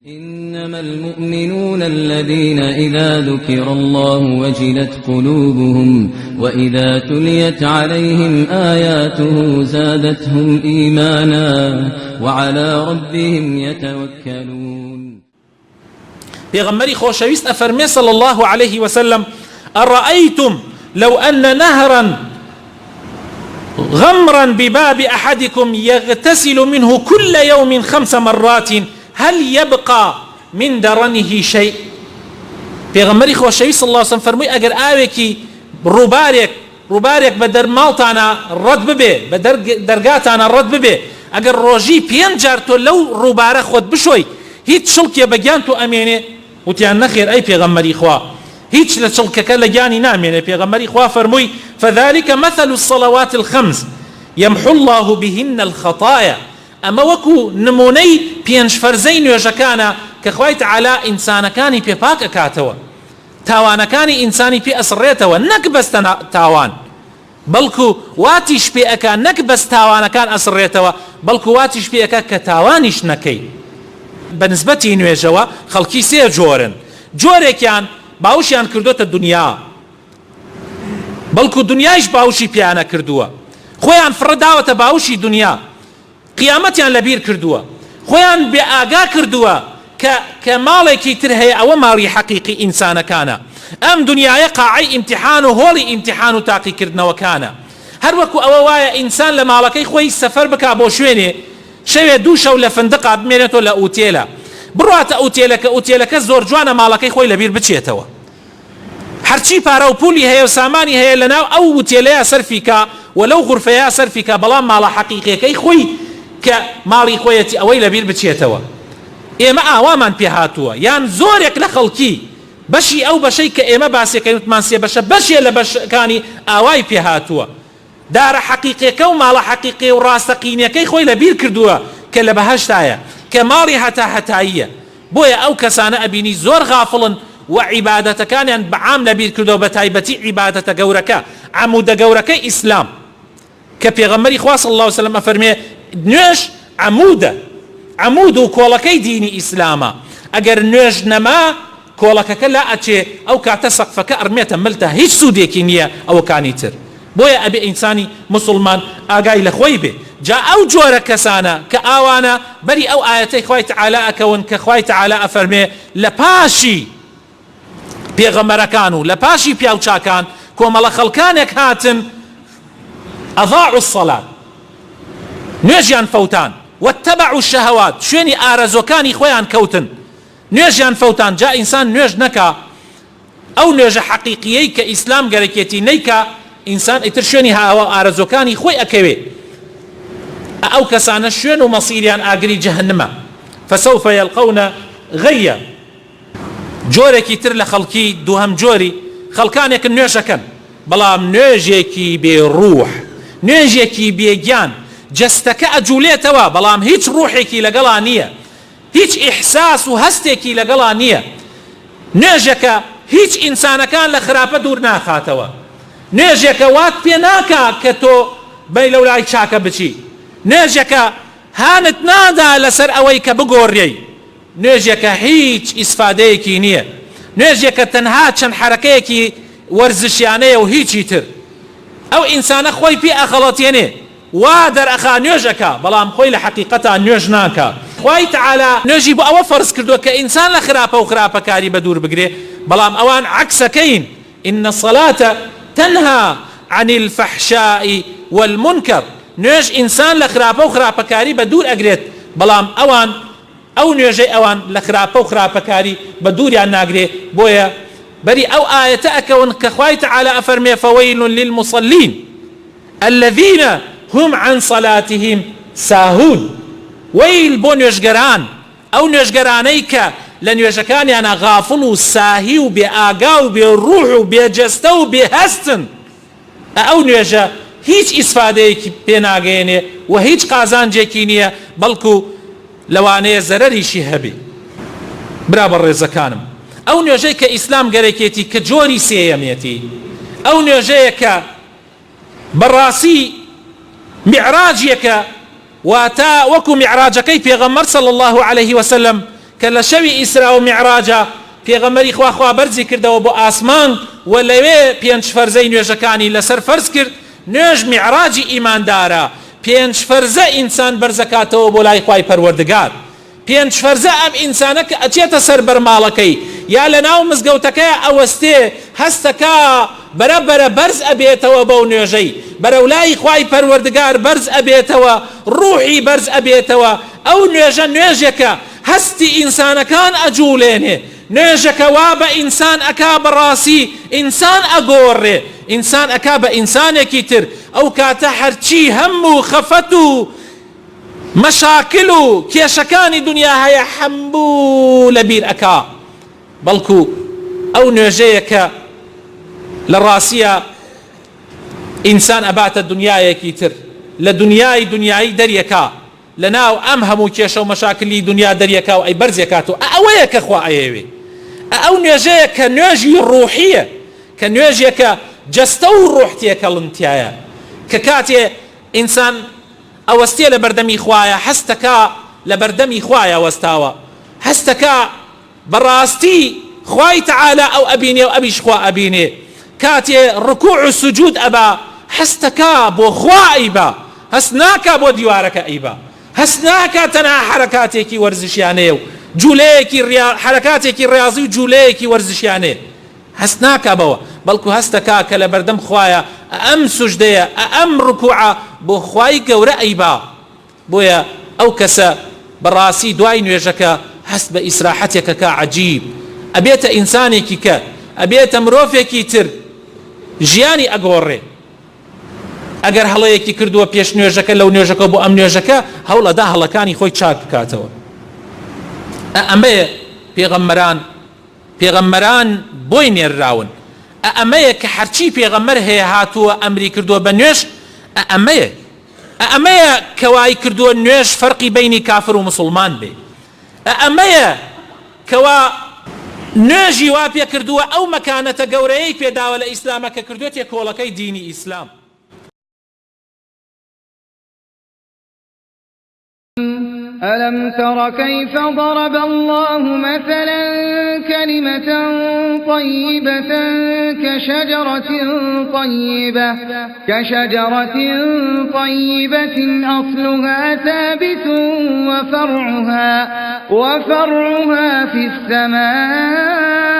إنما المؤمنون الذين إذا ذكر الله وجلت قلوبهم وإذا تليت عليهم آياته زادتهم إيمانا وعلى ربهم يتوكلون. پێغەمبەری خۆشەویست ئەفەرمێ صلی اللە علیه وسلم أرأيتم لو أن نهرا غمرا بباب أحدكم يغتسل منه كل يوم خمس مرات هل يبقى من درنه شيء پێغەمبەری خۆشەویست صلی اللە علیه وسلم فەرمووی ئەگەر ئاوێکی ڕووبارێک ڕووبارێک بە دەر ماڵتانا ڕەت ببێ بە دەر دەرگاتانا ڕەت ببێ ئەگەر ڕۆژی پێنج جار تۆ لەو ڕووبارە خۆت بشۆی هیچ چڵکێ بە گیان تۆ ئەمێنێ؟ وتیان نەخێر ئەی پێغەمبەری خوا هیچ لە چڵکەکە لە گیانی نامێنێ پێغەمبەری خوا فەرمووی فذلک مثل الصلوات الخمس یمحو اللە بهن الخطایا ئەمە وەکو نمونەی پێنج فەرزەی نوێژەکانە کە خوای تعالی ئینسانەکانی پێ پاک ئەکاتەوە تاوانەکانی ئینسانی پێ ئەسڕێتەوە نەک بەس تەنها تاوان بەڵکو واتیش پێ ئەکا نەک بەس تاوانەکان ئەسڕێتەوە بەڵکو واتیش پێ ئەکا کە تاوانیش نەکەی. بە نسبەتی نوێژەوە خەڵکی سێ جۆرن جۆرێکیان باوشیان کردۆتە دونیا بەڵکو دونیایش باوشی پێیانە کردووە خۆیان فڕە داوەتە باوشی دونیا قیامەتیان لەبیر کردووە خۆیان بێ ئاگا کردووە کە کە ماڵێکی تر هەیە ئەوە ماڵی حەقیقی ئینسانەکانە ئەم دونیایە قاعەی ئیمتیحان و هۆڵی ئیمتیحان و تاقیکردنەوەکانە هەر وەکو ئەوە وایە ئینسان لە ماڵەکەی خۆی سەفەر بکا بۆ شوێنێ شەوێ دوو شەو لە فندقا بمێنێتەوە لە ئوتێلە بڕواتە ئوتێلەکە ئوتێلەکە زۆر جوانە ماڵەکەی خۆی لەبیر بچێتەوە هەرچی پارە و پولی هەیە و سامانی هەیە لەناو ئەو وتێلەیا سەرفی کا و لەو غورفەیا سەرفی کا بەڵام ماڵە حەقیقیەکەی خۆی کە ماڵی خۆیەتی ئەوەی لەبیر بچێتەوە ئێمە ئاوامان پێ هاتووە یان زۆرێک لە خەڵکی بەشی ئەو بەشەی کە ئێمە باسیەکەین وتمان سێ بەشە بەشێ لە بەشەکانی ئاوای پێ هاتووە دارە حەقیقیەکە و ماڵە حەقیقی و ڕاستەقینەکەی خۆی لە بیر کردووە کە لە بەهەشتایە کە ماڵی هەتا هەتاییە بۆیە ئەو کەسانە ئەبینی زۆر غافڵن و عیبادەتەکانیان بە عام لە بیر کردووە بە تایبەتی عیبادەتە گەورەکە عەمودە گەورەکەی ئیسلام کە پێغەمبەری خوا صلی اللە علیە وسلم ئەفەرموێ نوێژ عەمودە عەمود و کۆڵەکەی دینی ئیسلامە ئەگەر نوێژ نەما کۆڵەکەکە لا ئەچێ ئەو کاتە سەقفەکە ئەڕمێتە ملتا هیچ سوودێکی نییە ئەوەکانی تر بۆیە ئەبێ ئینسانی موسوڵمان ئاگای لە خۆی بێ جا ئەو جۆرە کەسانە کە ئاوانە بەری ئەو ئایەتەی خوای تعالی ئەکەون کە خوای تعالی ئەفەرمێ لە پاشی پێغەمبەرەکان و لە پاشی پیاو چاکان کۆمەڵە خەڵکانێک هاتن اضاعوا الصلاة نوێژیان فەوتان واتبعوا الشهوات شوێنی ئارەزوەکانی خۆیان کەوتن نوێژیان فەوتان جا ئینسان نوێژ نەکا ئەو نوێژە حەقیقیەی کە ئیسلام گەرەکێتی نەیکا ئینسان ئیتر شوێنی هاوا ئارەزوەکانی خۆی ئەکەوێ ئە ئەو کەسانە شوێن و مەسیریان ئاگری جەهەنمە فسوف یلقون غیا. جۆرێکی تر لە خەڵکی دووهەم جۆری خەڵکانێکن نوێژەکەن بەڵام نوێژێکی بێ ڕوح نوێژێکی بێ گیان جەستەکە ئەجولێتەوە بەڵام هیچ ڕوحێکی لەگەڵا نییە هیچ ئیحساس و هەستێکی لەگەڵا نییە نوێژەکە هیچ ئینسانەکان لە خراپە دوور ناخاتەوە نوێژێکە وات پێ ناکا کە تۆ بەی لەولای چاکە بچی نوێژەکە هانت نادا لەسەر ئەوەی کە بگۆڕێی نوێژێکە هیچ ئیسفادەیەکی نییە نوێژێکە تەنها چەند حەرەکەیەکی وەرزشیانەیە و هیچی تر ئەو ئینسانە خۆی پێ ئەخەڵەتێنێ وا دەرئەخا نوێژ ئەکا بەڵام خۆی لە حەقیقەتا نوێژ ناکا. خوای تەعالا نوێژی بۆ ئەوە فەرز کردووە کە ئینسان لە خراپە و خراپەکاری بەدوور بگرێ بەڵام ئەوان عەکسەکەین ان الصلاة تنهی عن الفحشاء والمنکر نوێژ ئینسان لە خراپە و خراپەکاری بەدوور ئەگرێت بەڵام ئەوان ئەو نوێژەی ئەوان لە خراپە و خراپەکاری بە دووریان ناگرێ بۆیە بەری ئەو ئایەتە ئەکەون کە خوای تەعالا ئەفەرمێ فویل للمصلین الذین هم عن صلاتهم ساهون وەیل بۆ نوێژگەران ئەو نوێژگەرانەی کە لە نوێژەکانیانا غافڵ و ساهی و بێ ئاگا و بێ ڕوح و بێ جەستە و بێ هەستن ئە ئەو نوێژە هیچ ئیسفادەیەکی پێ ناگەیەنێ و هیچ قازانجێکی نیە بەڵکو لەوانەیە زەرەریشی هەبێ برا بەڕێزەکانم ئەو نوێژەی کە ئیسلام گەرەکێتی کە جۆری سێیەمێتی ئەو نوێژەیە کە بەڕاسی میعراجێکە واتە وەکو میعراجەکەی پێغەمبەر صلی اللە علیه وسلم. کە لە شەوی ئیسرا و میعراجا پێغەمبەری خوا خوا بەرزی کردەوە بۆ ئاسمان و لەوێ پێنج فەرزەی نوێژەکانی لەسەر فەرز کرد، نوێژ میعراجی ئیماندارە، پێنج فەرزە ئینسان بەرزەکاتەوە بۆ لای خوای پەروەردگار. پێنج فەرزە ئەم ئینسانە کە ئەچێتە سەر بەرماڵەکەی یا لە ناو مزگەوتەکەیا ئەوەستێ هەستەکا بەرە بەرە بەرز ئەبێتەوە بەو نوێژەی بەرەو لای خوای پەروەردگار بەرز ئەبێتەوە ڕوحی بەرز ئەبێتەوە ئەو نوێژە نوێژێکە هەستی ئینسانەکان ئەجوڵێنێ نوێژەکە وا بە ئینسان ئەکا بەڕاسی ئینسان ئەگۆڕێ ئینسان ئەکا بە ئینسانێکی تر ئەو کاتە هەرچی هەم و خەفەت و مەشاکل و کێشەکانی دونیا هەیە هەموو لە بیر ئەکا بەڵکو ئەو نوێژەیە کە لە ڕاسیا ئینسان ئەباتە دونیایەکی تر لە دونیای دونیایی دەریەکا لە ناو ئەم هەموو کێشە و مەشاکلی دونیا دەریەکا و ئەی بەرزێکات و ئەوەیە کە خوا ئەیەوێ ئەو نوێژەیە کە نوێژی ڕوحیە کە نوێژێکە جەستە و ڕوح تێکەڵن تیایە کە کاتێ ئینسان ئەوەستێ لە بەردەمی خوایە هەستەکا لە بەردەمی خوایە وەستاوە هەستەکا بەڕاستی خوای تەعالا ئەو ئەبینێ و ئەویش خوا ئەبینێ کاتێ ڕکوع و سجود ئەبا هەستەکا بۆ خوا ئەیبا هەست ناکا بۆ دیوارەکە ئەیبا هەست ناکا تەنها حەرەکاتێکی وەرزشیانەیە و جولەیەکی حەرەکاتێکی ڕیاضی و جولەیەکی وەرزشیانەیە هەست ناکا بەوە، بەڵکو هەست دەکا کە لەبەردەم خوایە، ئەم سوجدەیە، ئەم ڕکوعە بۆ خوای گەورە ئەیبا، بۆیە ئەو کەسە بەڕاستی دوای نوێژەکە هەست بە ئیسراحەتێک ئەکا عەجیب، ئەبێتە ئینسانێکی کە، ئەبێتە مرۆڤێکی تر، ژیانی ئەگۆڕێ. ئەگەر هەڵەیەکی کردووە پێش نوێژەکە لەو نوێژەکە بۆ ئەم نوێژەکە هەوڵ ئەدا هەڵەکانی خۆی چاک بکاتەوە. ئەمەیە پێغەمبەران پێغەمبەران بۆی نێرراون ئە ئەمەیە کە هەرچی پێغەمبەر هەیە هاتووە ئەمری کردووە بە نوێژ ئە ئەمەیە ئە ئەمەیە کە وای کردووە نوێژ فەرقی بەینی کافر و موسڵمان بێ ئە ئەمەیە کەوا نوێژی وا پێ کردووە ئەو مەکانەتە گەورەیەی پێداوە لە ئیسلامە کە کردووەتیە کۆڵەکەی دینی ئیسلام. ألم تر كيف ضرب الله مثلا كلمة طيبة كشجرة طيبة كشجرة طيبة أصلها ثابت وفرعها وفرعها في السماء.